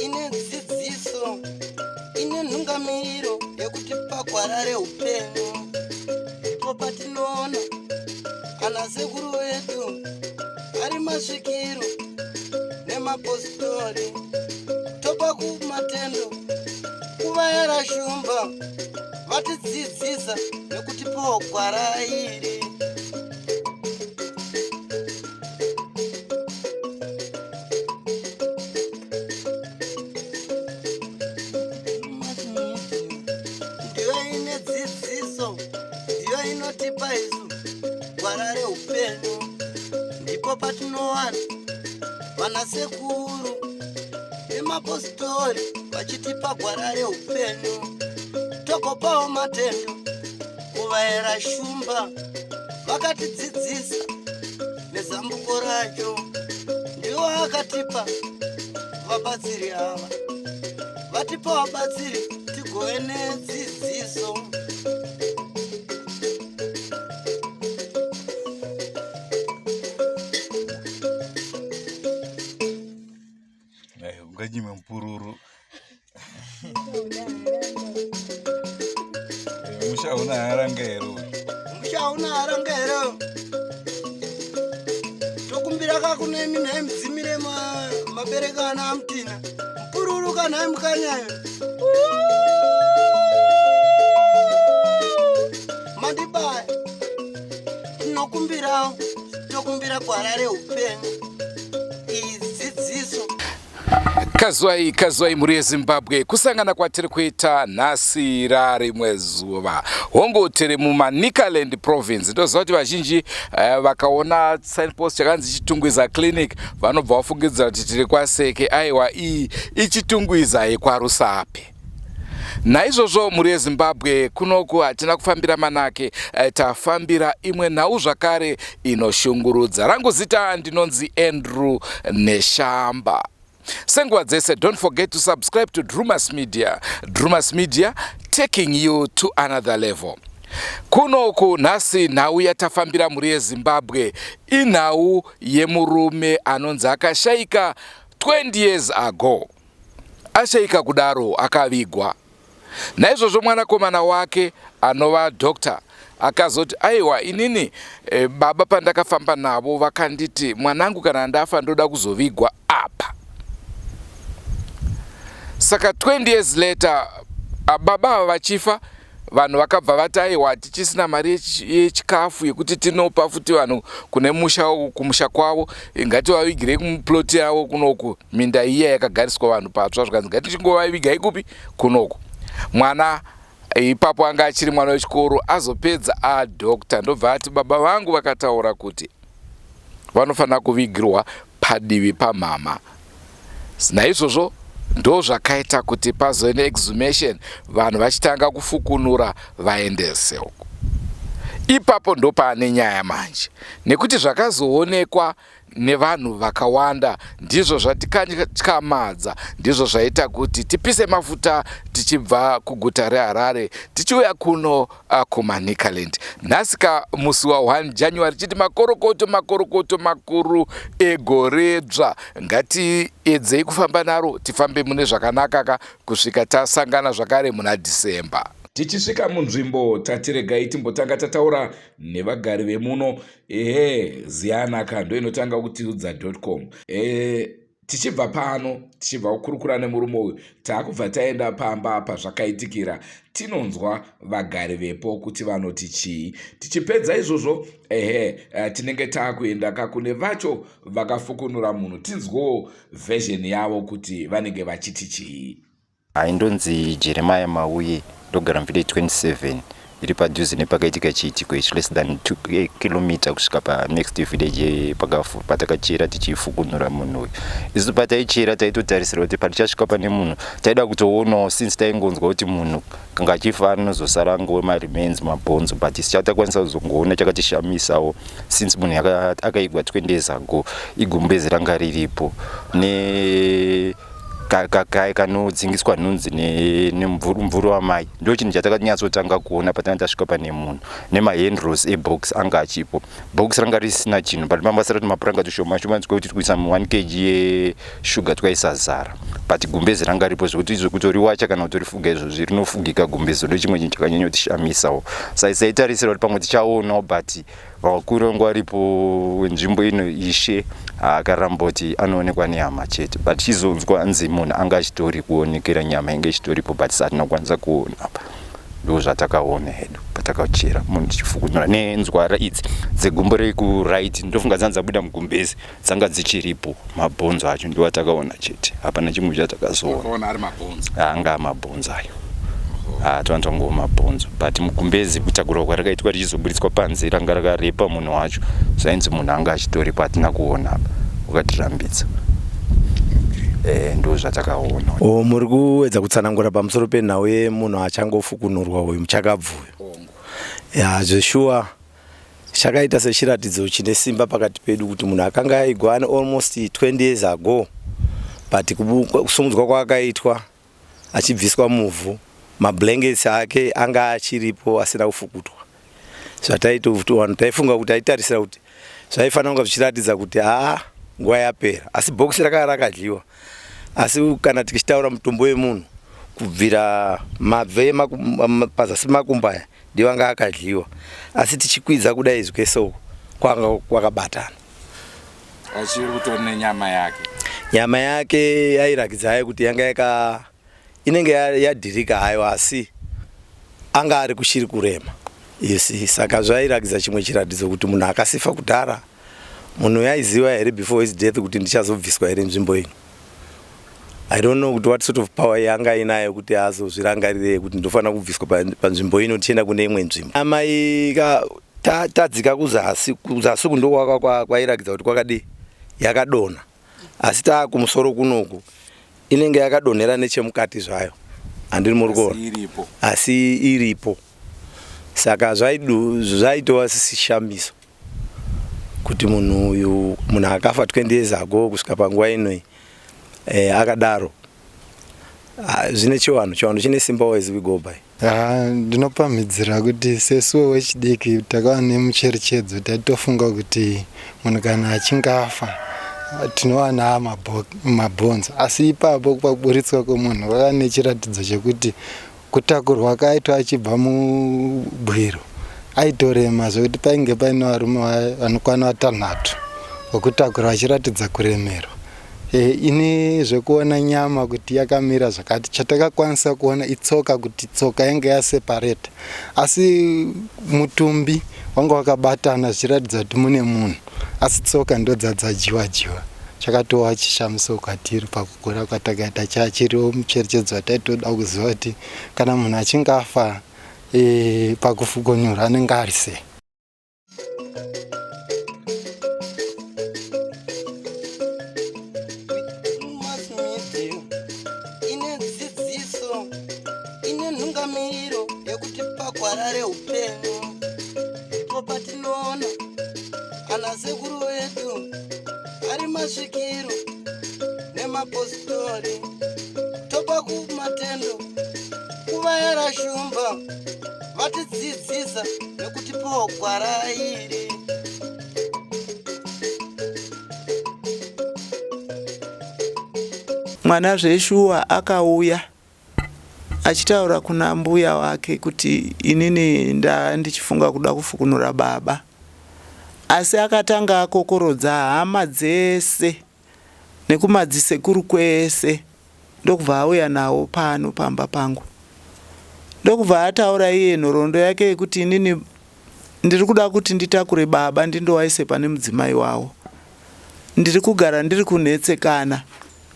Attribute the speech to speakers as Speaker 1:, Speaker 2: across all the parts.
Speaker 1: Ine dzidziso, ine nhungamiriro yekutipa gwara reupenyu. Ndipo patinoona ana sekuru vedu ari masvikiro nemapositori, topa kumatendo kuvayera shumba vatidzidzisa nekutipawo gwara iri. Ndiyo ine dzidziso, ndiyo inotipa isu gwara reupenyu. Ndipo patinowana vana sekuru nemapositori vachitipa gwara reupenyu. Togopawo matendo kuvayera shumba vakatidzidzisa nezambuko racho. Ndiwo akatipa vabatsiri ava, vatipa vabatsiri tigove nedzidziso.
Speaker 2: Unganyime mupururu. Musha hauna haranga here uyu?
Speaker 1: Musha hauna haranga here? Tokumbira kakunemi nhai mudzimire mabereka ana amutina mupururu kanhai mukanyayo mandibaya. Tinokumbirawo, tokumbira gwara reupenyu, iyi dzidziso.
Speaker 2: Kazwai, kazwai mhuri yeZimbabwe, kusangana kwatiri kuita nhasi rarimwe zuva. Hongu, tiri muManicaland Province. Ndoziva kuti vazhinji vakaona signpost chakanzi Chitungwiza Clinic vanobva vafungidzira kuti tiri kwaSeke. Aiwa, iyi iChitungwiza yekwaRusape. Naizvozvo mhuri yeZimbabwe, kunoku hatina kufambira manake, tafambira imwe nhau zvakare inoshungurudza. Rangu zita ndinonzi Andrew Neshamba. Senguva dzese, don't forget to subscribe to Drumas Media. Drumas Media, taking you to another level. Kunoku nhasi nhau yatafambira, mhuri yeZimbabwe, inhau yemurume anonzi akashayika 20 years ago. Ashayika kudaro akavigwa. Naizvozvo mwanakomana wake anova doctor akazoti, "Aiwa, inini baba pandakafamba navo vakanditi, mwanangu, kana ndafa ndoda kuzovigwa apa." Saka 20 years later, baba ava vachifa, vanhu vakabva vati, "Aiwa, tichisina mari yechikafu yekuti tinopa futi vanhu kune musha, kumusha kwavo, ngativavigirei kumuploti yavo kunoku." Minda iya yakagariswa vanhu patsva, zvikanzi ngatichingovavigai kupi? Kunoku. Mwana ipapo anga achiri mwana wechikoro, azopedza adoctor, ndobva ati, "Baba vangu vakataura kuti vanofanira kuvigirwa padivi pamama." Naizvozvo ndo zvakaita kuti pazove neexhumation, vanhu vachitanga kufukunura vaendese uko. Ipapo ndo paane nyaya manje, nekuti zvakazoonekwa nevanhu vakawanda ndizvo zvatikatyamadza, ndizvo zvaita kuti tipise mafuta tichibva kuguta reHarare tichiuya kuno kuManicaland nhasi ka musi wa1 January, chiti makorokoto, makorokoto makuru egoredzva. Ngatiedzei kufamba naro, tifambe mune zvakanaka ka kusvika tasangana zvakare muna Dhisemba. Tichisvika munzvimbo, tatiregai timbotanga tataura nevagari vemuno. Ehe, ziyanaka ndo inotanga kutiudza com. Tichibva pano, tichibva kukurukura nemurume uyu, taakubva taenda pamba pazvakaitikira, tinonzwa vagari vepo kuti vanoti chii. Tichipedza izvozvo, ehe, tinenge taakuenda kakune vacho vakafukunura munhu, tinzwewo version yavo kuti vanenge vachiti chii.
Speaker 3: Hai, ndonzi Jeremiah Mauye, ndogara muvillage 27 iri padhuze nepakaitika chiitiko ichi, less than 2 kilometer kusvika panext village patakachera tichifukunura munhu uyu. Isu pataichera taitotarisira kuti patichasvika pane munhu, taida kutoonawo, since taingonzwa kuti munhu kanga achifa anozosara angove maremains, mabhonzo, but isu chatakwanisa kuzongoona chakatishamisawo, since munhu akaigwa 20 years ago, igumbezi ranga riripo ne Kanodzingiswa nhunzi nemumvuri wamai ndo chinhu chatakanyatsotanga kuona patanga tasvika pane munhu. Nemahandros ebox anga achipo, box ranga risina chinhu, but mambasara kuti mapuranga tushoma shoma kuti kuisa 1 kg yeshuga twaisazara, but gumbezi ranga ripo zvekuti izvo kutoriwacha kana kutorifuga izvozvi rinofugika gumbezi. Ndo chimwe chinhu chakanyanya kutishamisawo. Saitarisira kuti pamwe tichaonawo, but vakuru vangu varipo wenzvimbo ino, ishe akaramba kuti anoonekwa nehama chete, but chizonzwa anzi munhu anga achitori kuonekera, nyama inge ichitoripo, but satina kukwanisa kuona. Apa ndo zvatakaona hedu patakachera munhu tichifukunura. Nenzwara idzi dzegumbo rekuright, ndofunga dzanga dzabuda mugumbezi, dzanga dzichiripo. Mabhonzo acho ndo atakaona chete, hapana chimwe chatakazoona. Anga mabhonzo ayo, twanzwangowo mabhonzo, but mugumbezi kutakurwa kwarakaitwa richizoburitswa panze ranga rakarepa munhu wacho, zvainzi munhu anga achitoripo, hatina kuona apa, wakatirambidza. Ndo zvatakaona.
Speaker 1: O, muri kuedza kutsanangura pamusoro penhau yemunhu achangofukunurwa uyu muchakabvuyo? Ya, zveshuwa chakaita sechiratidzo chine simba pakati pedu kuti munhu akanga aigwa ane almost 20 years ago, but kusumudzwa kwaakaitwa achibviswa muvhu, mablankets ake anga achiripo asina kufukutwa. Zvataito vanhu taifunga kuti aitarisira kuti zvaifanira kunga zvichiratidza kuti haa, nguva yapera, asi bhokisi rakanga rakadyiwa. Asi kana tichitaura mutombo wemunhu kubvira mabve pazasi pemakumbo aya ndiwo anga akadyiwa, asi tichikwidza kudai zvese uku kwanga kwakabatana.
Speaker 2: Achiri kutori nenyama yake?
Speaker 1: Nyama yake yairakidza hayo kuti yanga yaka inenge yadhirika hayo, asi anga ari kuchiri kurema, you see. Saka zvairakidza chimwe chiratidzo kuti munhu akasifa kudhara, munhu yaiziva here before his death kuti ndichazobviswa here nzvimbo ino. I don't know kuti what sort of power yanga inayo kuti azozvirangarire kuti ndofanira kubviswa panzvimbo ino tichienda kune imwe nzvimbo. Amai tadzika kuzasi, kuzasi uku ndo kwairakidza kuti kwakadii, yakadonha, asi taakumusoro kunoku inenge yakadonhera nechemukati zvayo, handiri muri kuona?
Speaker 2: Iripo.
Speaker 1: Asi iripo. Saka zvaitova sishamiso kuti munhu uyu, munhu akafa 20 years ago, kusvika panguva inoi akadaro. Ah, zvine chivanhu, chivanhu chine simba as we go by.
Speaker 4: Ha, ndinopamhidzira kuti sesuwo wechidiki takava nemucherechedzo, taitofunga kuti munhu kana achinge afa tinowana mabhonzo, asi ipapo pakuburitswa kwemunhu kwava nechiratidzo chekuti kutakurwa kaitwa achibva mubwiro aitorema zvekuti painge paine varume vanokwana vatanhatu vekutakura vachiratidza kuremerwa. Ini zvekuona nyama kuti yakamira zvakati, chatakakwanisa kuona itsoka, kuti tsoka yange yaseparata, asi mutumbi wanga wakabatana zvichiratidza kuti mune munhu, asi tsoka ndo dzadzajiwa jiwa. Chakatova chishamiso kwatiri pakukura kwatakaita, chachiriwo mucherechedzo wataitoda kuziva kuti kana munhu achinge afa pakufukunyura anenge ari sei.
Speaker 1: Mass media ine dzidziso, ine nhungamiriro yekuti pagwara reupenyu ipo patinoona ana sekuru vedu ari masvikiro nemapostori, topa kumatendo kuvayara shumba vatidzidzisa nekutipawo gwara iri.
Speaker 5: Mwana zveshuwa akauya achitaura kuna mbuya wake kuti inini ndandichifunga kuda kufukunura baba, asi akatanga akokorodza hama dzese nekumadzisekuru kwese, ndokubva auya nawo pano pamba pangu, ndokubva ataura iye nhoroondo yake yekuti inini ndiri kuda kuti nditakure baba ndindowaise pane mudzimai wavo. Ndiri kugara ndiri kunetsekana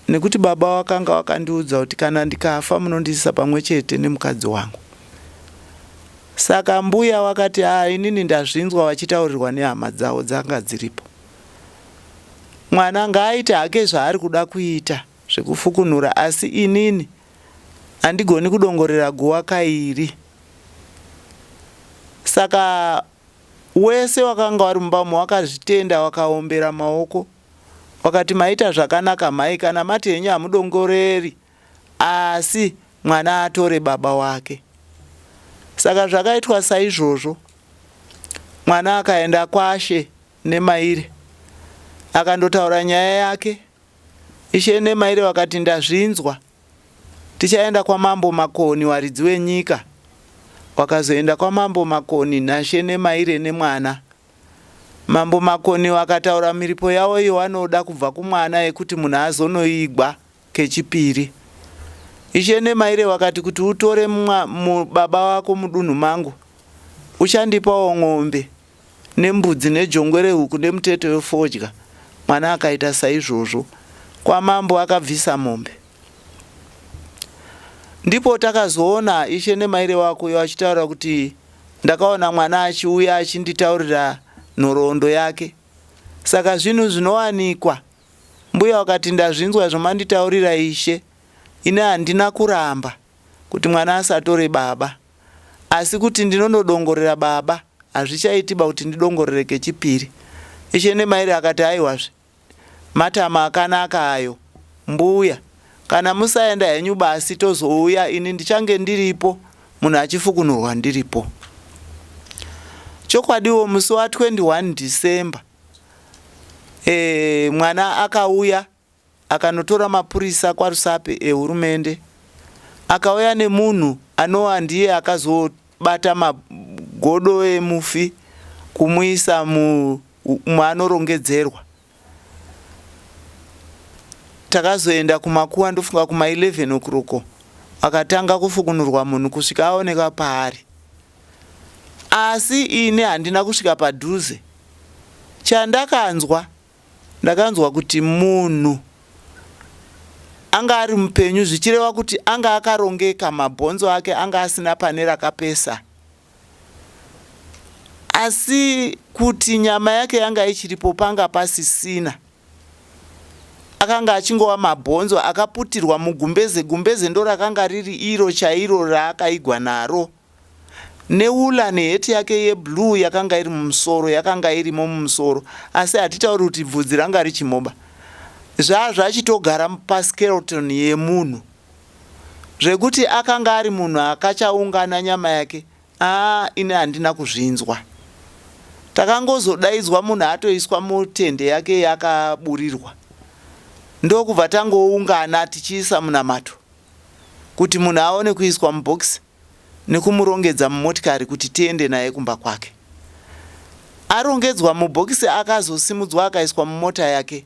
Speaker 5: nekuti baba wakanga wakandiudza kuti kana ndikafa munondiisa pamwe chete nemukadzi wangu. Saka mbuya wakati, "Ha, inini ndazvinzwa vachitaurirwa nehama dzavo dzanga dziripo. Mwana ngaaite hake zvaari kuda kuita zvekufukunura, asi inini handigoni kudongorera guva kairi." Saka wese wakanga vari mumba umo wakazvitenda, wakaombera maoko. Wakati maita zvakanaka mhai kana mati henyu hamudongoreri asi mwana atore baba wake. Saka zvakaitwa saizvozvo. Mwana akaenda kwashe Nemaire akandotaura nyaya yake. Ishe Nemaire vakati ndazvinzwa. Tichaenda kwaMambo Makoni waridzi wenyika. Wakazoenda kwaMambo Makoni naShe Nemaire nemwana. Mambo Makoni wakataura miripo yawo iyo wanoda kubva kumwana yekuti munhu azonoigwa kechipiri. Ishe Nemaire wakati kuti utore baba wako mudunhu mangu uchandipawo n'ombe nembudzi nejongwe rehuku nemutete wefodya. Mwana akaita saizvozvo. Kwamambo akabvisa mombe. Ndipo takazoona ishe nemaire wako uyo achitaura kuti ndakaona mwana achiuya achinditaurira nhoroondo yake. Saka zvinhu zvinowanikwa. Mbuya wakati ndazvinzwa zvamanditaurira ishe. Ini handina kuramba kuti mwana asatore baba. Asi kuti ndinonodongorera baba hazvichaitiba kuti ndidongorere kechipiri. Ishe Nemaire akati aiwazve matama akanaka ayo mbuya kana musaenda henyu basi tozouya ini ndichange ndiripo munhu achifukunurwa ndiripo. Chokwadiwo musi wa 21 December e, mwana akauya akanotora mapurisa kwaRusape ehurumende akauya nemunhu anova ndiye akazobata magodo emufi kumuisa maanorongedzerwa. Takazoenda kumakuva ndofunga kuma 11 o'clock akatanga kufukunurwa munhu kusvika aonekwa paari. Asi ini handina kusvika padhuze. Chandakanzwa Ndakanzwa kuti munhu anga ari mupenyu zvichireva kuti anga akarongeka mabhonzo ake anga asina pane rakapesa asi kuti nyama yake yanga ichiripo panga pasisina. Akanga achingova mabhonzo akaputirwa mugumbeze, gumbeze ndorakanga riri iro chairo raakaigwa naro. Neula neheti yake yeblue yakanga iri mumusoro yakanga irimo mumusoro asi hatitauri kuti bvudzi ranga richimoba. Zvaa zvachitogara paskeleton yemunhu zvekuti akanga ari munhu akachaungana nyama yake aa ini handina kuzvinzwa. Takangozodaidzwa munhu atoiswa mutende yake yakaburirwa ndokubva tangoungana tichiisa munamato kuti munhu aone kuiswa mubhokisi nekumurongedza mumotikari kuti tiende naye kumba kwake. Arongedzwa mubhokisi akazosimudzwa akaiswa mumota yake.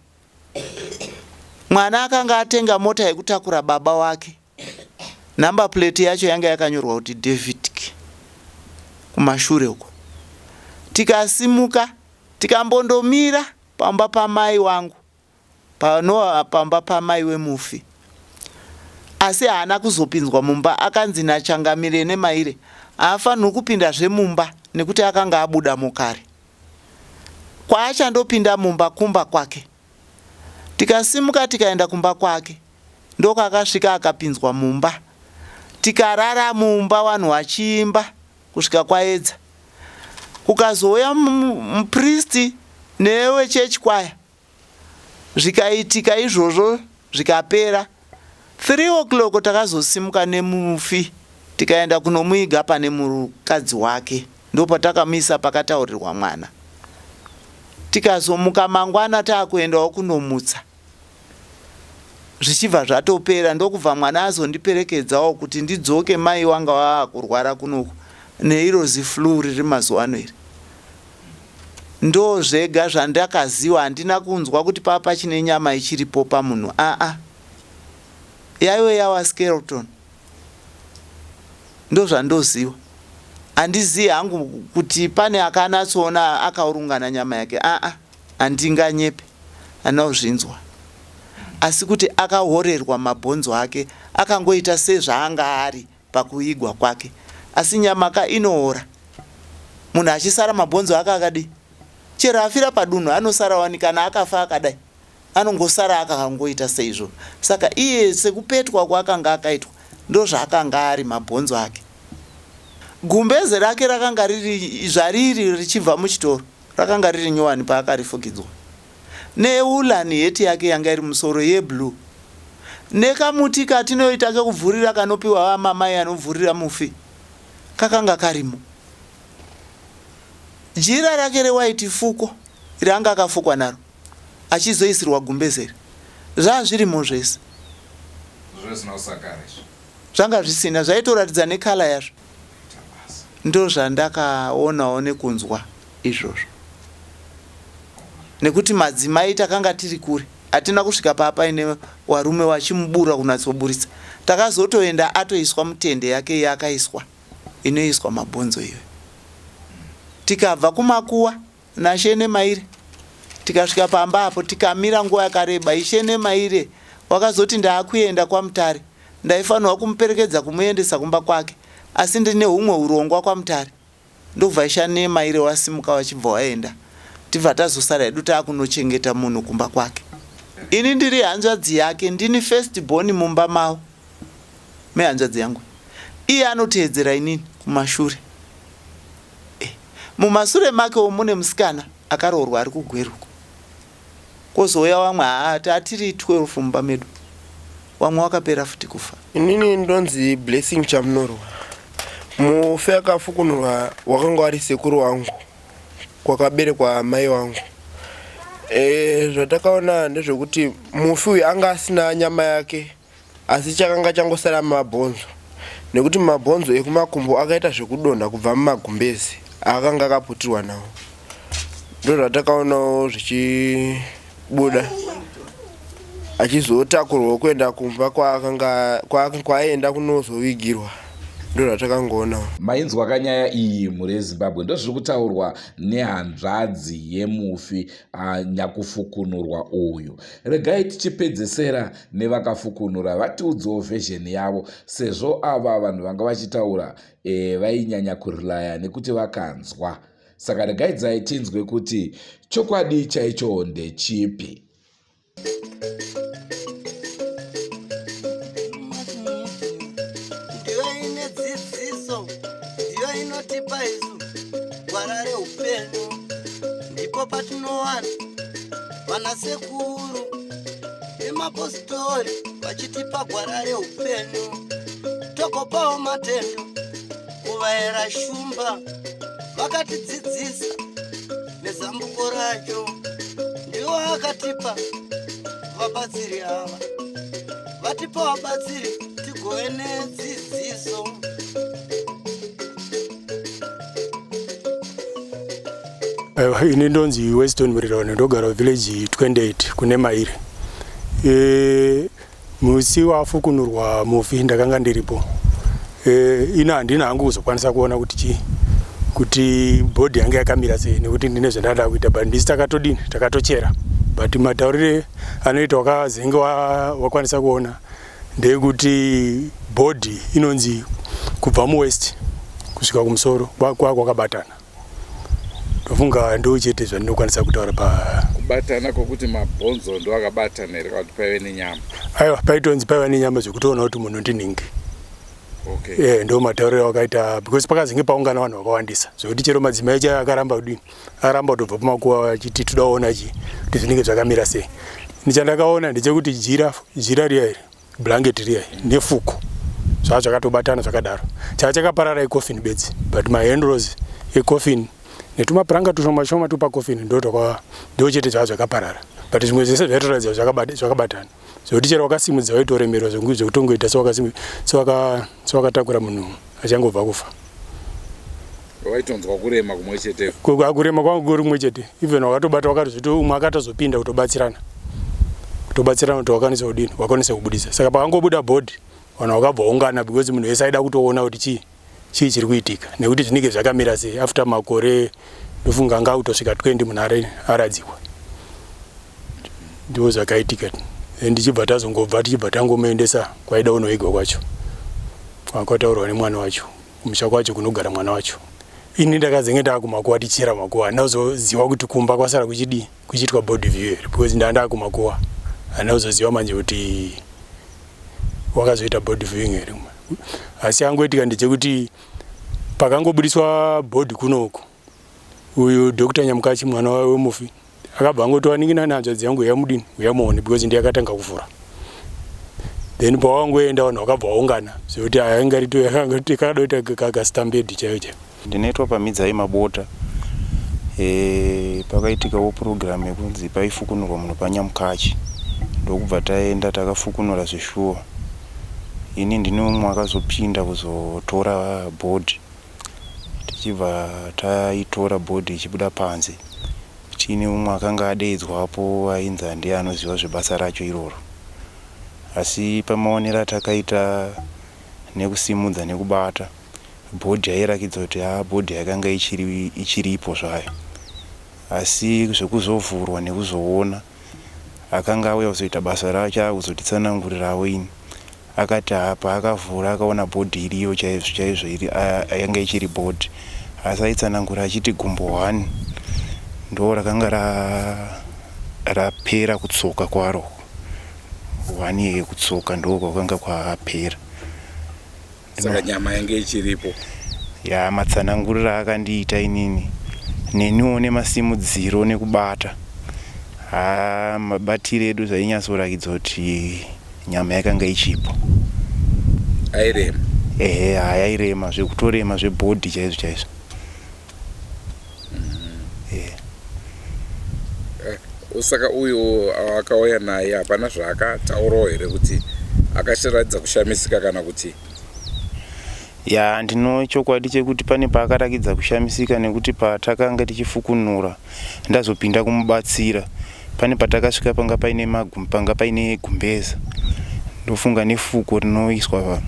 Speaker 5: Mwana akanga atenga mota yekutakura baba wake. Number plate yacho yanga yakanyorwa kuti David kumashure uko. Tikasimuka tikambondomira pamba pamai wangu Panoa pamba pamai wemufi. Asi haana kuzopinzwa mumba akanzi naChangamire Nemaire haafanirwi kupindazve mumba nekuti akanga abudamo kare. Kwaachandopinda mumba kumba kwake. Tikasimuka tikaenda kumba kwake ndokakasvika akapinzwa mumba. Tikarara mumba vanhu vachiimba kusvika kwaedza. Kukazouya mupristi newechechi kwaya Zvikaitika izvozvo zvikapera. 3 o'clock takazosimuka nemufi tikaenda kunomuiga pane mukadzi wake ndopatakamuisa pakataurirwa mwana. Tikazomuka mangwana taakuendawo kunomutsa zvichibva zvatopera ndokubva mwana azondiperekedzawo kuti ndidzoke mai wanga waakurwara kunoku neiro ziflu riri mazuva ano iri. Ndozvega zvandakaziwa handina kunzwa kuti pava pachine nyama ichiripo pamunhu aa yaiwe yawa skeleton ndozvandoziwa handizivi hangu kuti pane akanatsoona akaurungana nyama yake aa handinganyepe handina kuzvinzwa asi kuti akahorerwa mabhonzo ake akangoita sezvaanga ari pakuigwa kwake asi nyama ka inoora munhu achisara mabhonzo ake akadii chero afira padunhu anosara wani kana akafa akadai anongosara akakangoita seizvo saka iye sekupetwa kwaakanga akaitwa ndozvaakanga ari mabhonzo ake gumbeze rake rakanga riri zvariri richibva muchitoro rakanga riri nyowani paakarifukidzwa. Newulan heti yake yanga iri musoro yeblue. Nekamuti katinoita kekubvurira kanopiwa vamamai anobvurira mufi kakanga karimo. Jira rake rewaiti fuko raanga akafukwa naro achizoisirwa gumbeze iri zvazvirimo zvese. Zvanga zvisina zvaitoratidza necolour yazvo. Ndozvandakaonawo nekunzwa izvozvo nekuti madzimai takanga tiri kure hatina kusvika paa paine warume wachimubura kunatsoburitsa takazotoenda atoiswa mutende yake yaakaiswa inoiswa mabhonzo iyoyo tikabva kumakuwa Nashe Nemaire tikasvika pamba apo tikamira nguva yakareba. Ishe Nemaire wakazoti ndaakuenda kwaMutare ndaifanirwa kumuperekedza kumuendesa kumba kwake asi ndine humwe hurongwa kwaMutare. Ndobva Ishe Nemaire wasimuka wachibva waenda tibva tazosara hedu taakunochengeta munhu kumba kwake. Ini ndiri hanzvadzi yake ndini first born mumba mavo mehanzvadzi yangu iye anoteedzera inini kumashure. Eh, mumasure makewo mune musikana akaroorwa ari kuGweru uko. Kozouya wamwe haa tatiri 12 mumba medu. Wamwe wakapera futi kufa.
Speaker 6: Inini ndonzi Blessing Chamunorwa. Mufi akafukunurwa wakanga wari sekuru wangu kwakaberekwa mai wangu. E, zvatakaona ndezvekuti mufi uyu anga asina nyama yake Asi chakanga changosara mabhonzo, nekuti mabhonzo ekumakumbo akaita zvekudonha kubva mumagumbezi aakanga akaputirwa nawo. Ndozvatakaonawo zvichibuda achizotakurwa kuenda kumba kwaakanga kwaaienda kunozovigirwa ndozvatakangoonawo.
Speaker 2: Mainzwa ka nyaya iyi mhuri yeZimbabwe ndozviri kutaurwa nehanzvadzi yemufi nyakufukunurwa uyu. Regai tichipedzesera nevakafukunura vatiudzewo version yavo sezvo ava vanhu vanga vachitaura e, vainyanya kurilaya nekuti vakanzwa. Saka regaidzai tinzwe kuti chokwadi chaicho ndechipi.
Speaker 7: Ndiyo ine dzidziso, ndiyo inotipa isu gwara reupenyu, ndipo patinowana vanasekuru nemapositori vachitipa gwara reupenyu, togopawo matendo kuvaera shumba vakatidzidzisa nezambuko racho, ndiwo akatipa vabatsiri ava, vatipa vabatsiri tigove nedzidziso.
Speaker 8: Aiwa, ini ndonzi Weston Murirano, ndogara village 28 kune Maire. E, musi wafukunurwa mufi ndakanga ndiripo. E, ini handina hangu kuzokwanisa kuona kuti chii kuti bhodhi yange yakamira sei nekuti ndine zvandada kuita but ndisi takatodini takatochera but mataurire anoita wakazenge wakwanisa kuona ndeyekuti bhodhi inonzi kubva muwest kusvika kumusoro kwakabatana ndofunga ndo chete zvandinokwanisa kutaura pa
Speaker 2: kubatana kwokuti mabhonzo ndo akabatana here kana kuti paive nenyama
Speaker 8: aiwa paitonzi paiva nenyama zvekutoona kuti munhu ndinhingi okay. yeah, ndo matauriro akaita because pakazenge paungana vanhu vakawandisa zvekuti chero madzimai chaiyo akaramba kudini akaramba kutobva pamakuva achiti toda kuona chi kuti zvinenge zvakamira sei nichandakaona ndechekuti jira jira riya iri blanket riya nefuku zvava zvakatobatana zvakadaro chava chakaparara icoffin bedzi but mahandros ecoffin netumapuranga tushoma shoma tupacofin ndo ndo chete zvava zvakaparara but zvimwe zvese zvaitoratidza zvakabatana zvekuti chero wakasimudza waitoremerwa zvekutongoita sewakatakura munhu achangobva kufa
Speaker 2: waitonzwa kurema kumwe chete
Speaker 8: kurema kwangu kuri kumwe chete even wakatobata wakatozoti umwe akatozopinda kutobatsirana kutobatsirana kuti wakwanisa kudini wakwanisa kubudisa saka pakangobuda body vanhu vakabva ungana because munhu wese aida kutoona kuti chii chii chiri kuitika nekuti zvinenge zvakamira sei after makore ndofunga anga kutosvika 20 munhu aradzikwa Ndizvo zvakaitika then tichibva tazongobva tichibva tangomuendesa kwaida kunovigwa kwacho kwataurwa nemwana wacho kumusha kwacho kunogara mwana wacho. Ini ndakazenge ndaakumakuwa tichichera makuwa handina kuzoziva kuti kumba kwasara kuchidii kuchiitwa body view here because ndaa ndaakumakuwa handina kuzoziva manje kuti wakazoita body viewing here asi yangoitika ndechekuti pakangobudiswa body kunoku uyu Dr Nyamukachi mwana wemufi Akabva angoti wanin'ina nehanzvadzi yangu uya mudini uya muone because ndiye akatanga kuvhura. Then pawangoenda vanhu vakabva vaungana zvekuti ainga rito yakada kasitambedi chaiyo chaiyo.
Speaker 3: Ndinoitwa Pamhidzai Mabota. E, pakaitikawo purogiramu yekunzi paifukunurwa munhu paNyamukachi ndokubva taenda takafukunura zveshuwa. Ini ndini umwe akazopinda kuzotora bhodhi tichibva taitora bhodhi ichibuda panze tiine umwe akanga adeedzwapo ainzi handiye anoziva zvebasa racho iroro asi pamaonero atakaita nekusimudza nekubata bhodhi yairakidza kuti haa bhodhi yakanga ichiri ichiripo zvayo asi zvekuzovhurwa nekuzoona akanga auya kuzoita basa racho akuzotitsanangurirawo ini akati haa paakavhura akaona bhodhi iriyo chaizvo chaizvo iri yanga ichiri bhodhi asi aitsanangura achiti gumbo one ndo rakanga rapera kutsoka kwaro one yekutsoka ndo kwakanga kwapera
Speaker 2: Saka nyama yange ichiripo.
Speaker 3: Ya matsananguriro aakandiita inini neniwo nemasimudziro nekubata haa mabatiro edu zvainyatsorakidza kuti nyama yakanga ichipo.
Speaker 2: Airema.
Speaker 3: Ehe haa yairema zvekutorema zvebhodhi chaizvo chaizvo.
Speaker 2: Eh, saka uyu akauya naye hapana zvaakataurawo here kuti akachiratidza kushamisika kana kuti
Speaker 3: ya ndino chokwadi chekuti pane paakarakidza kushamisika nekuti patakanga tichifukunura ndazopinda kumubatsira pane patakasvika panga paine panga paine gumbeza ndofunga nefuko rinoiswa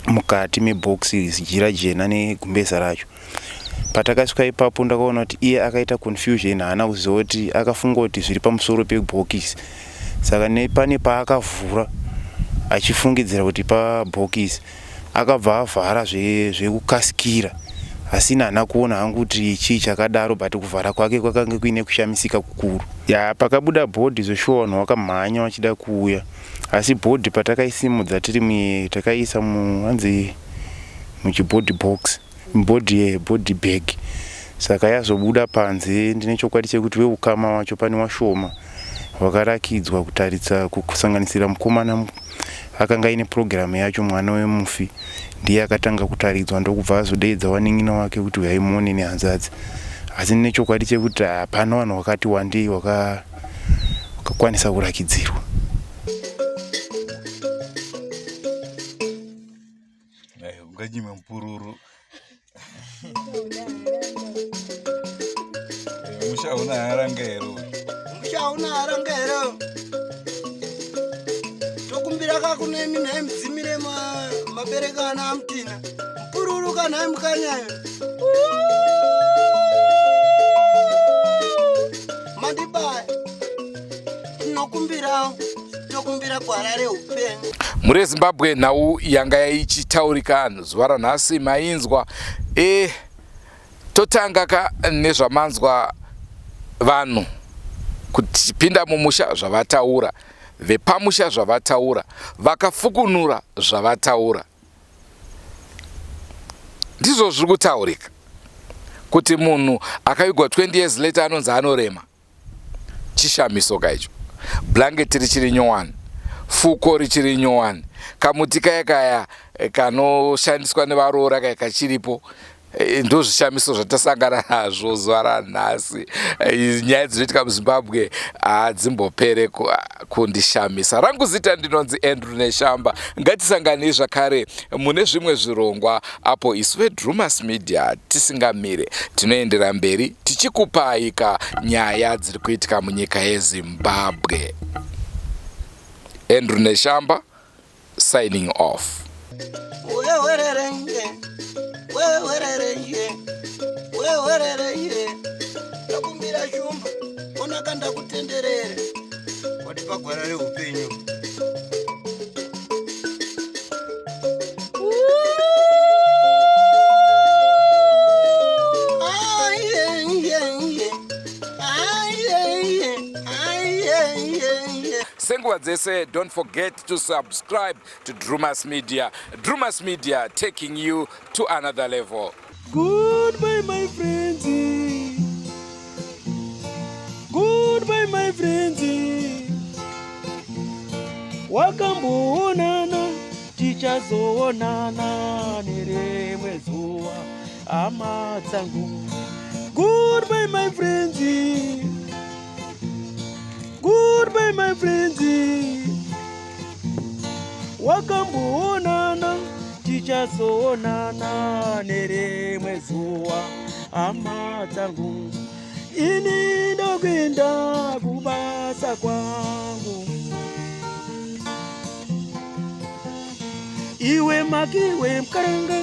Speaker 3: mukati mebhokisi jira jena negumbeza racho Patakasvika ipapo ndakaona kuti iye akaita confusion haana kuziva kuti akafunga kuti zviri pamusoro pebhokisi saka nepane paakavhura achifungidzira kuti pabhokisi akabva avhara zvekukasikira asi ini haana kuona hangu kuti chii chakadaro but kuvhara kwake kwakange kuine kushamisika kukuru ya pakabuda bhodhi zveshuwa vanhu vakamhanya vachida kuuya asi bhodhi patakaisimudza tiri muye takaiisa hanzi muchibhodhi box Body body bag saka yazobuda panze ndine chokwadi chekuti veukama wacho pane washoma wakarakidzwa kutaridza kusanganisira mukomana akanga aine purogiramu yacho mwana wemufi ndiye akatanga kutaridzwa ndokubva azodeedza wanin'ina wake kuti uyai muone nehanzadzi asi ndine chokwadi chekuti hapana vanhu wakati wandei wakakwanisa kurakidzirwa.
Speaker 2: Unganyime mupururu. Musha una haranga here?
Speaker 7: Musha una haranga here? Tokumbira ka kune imi nhai mudzimire mabereka ana amutina. Mupururu ka nhai mukanyayo. Mandibaya. Tinokumbirawo tokumbira gwara reupenyu.
Speaker 2: Mhuri yeZimbabwe nhau yanga ichitaurika zuva ranhasi mainzwa e, totanga ka nezvamanzwa vanhu kupinda mumusha zvavataura vepamusha zvavataura vakafukunura zvavataura ndizvo zviri kutaurika kuti munhu akavigwa 20 years later anonzi anorema Chishamiso ka icho. Blanket richiri nyowani. Fuko richiri nyowani. Kamuti kaya kaya eh, kanoshandiswa nevaroora kaya kachiripo. Eh, ndozvishamiso zvatasangana nazvo zuva ranhasi. Eh, nyaya dzinoitika muZimbabwe hadzimbopere kundishamisa. Rangu zita ndinonzi Andrew Neshamba. Ngatisanganei zvakare mune zvimwe zvirongwa apo isu veDrumas Media tisingamire tinoendera mberi tichikupai ka nyaya dziri kuitika munyika yeZimbabwe. Andrew Neshamba signing off.
Speaker 7: Ndakumbira shumba onaka ndakutenderere watipa gwara reupenyu.
Speaker 2: Senguva dzese, don't forget to subscribe to Drumas Media. Drumas Media taking you to another level.
Speaker 9: Goodbye, my friends. Good. my friends. Wakamboonana, tichazoonana nerimwe zuva, hama dzangu. Goodbye my friends. Goodbye my friends. Wakamboonana, tichazoonana nerimwe zuva, hama dzangu. Ini ndokuenda kubasa kwangu. Iwe makiwe mukaranga.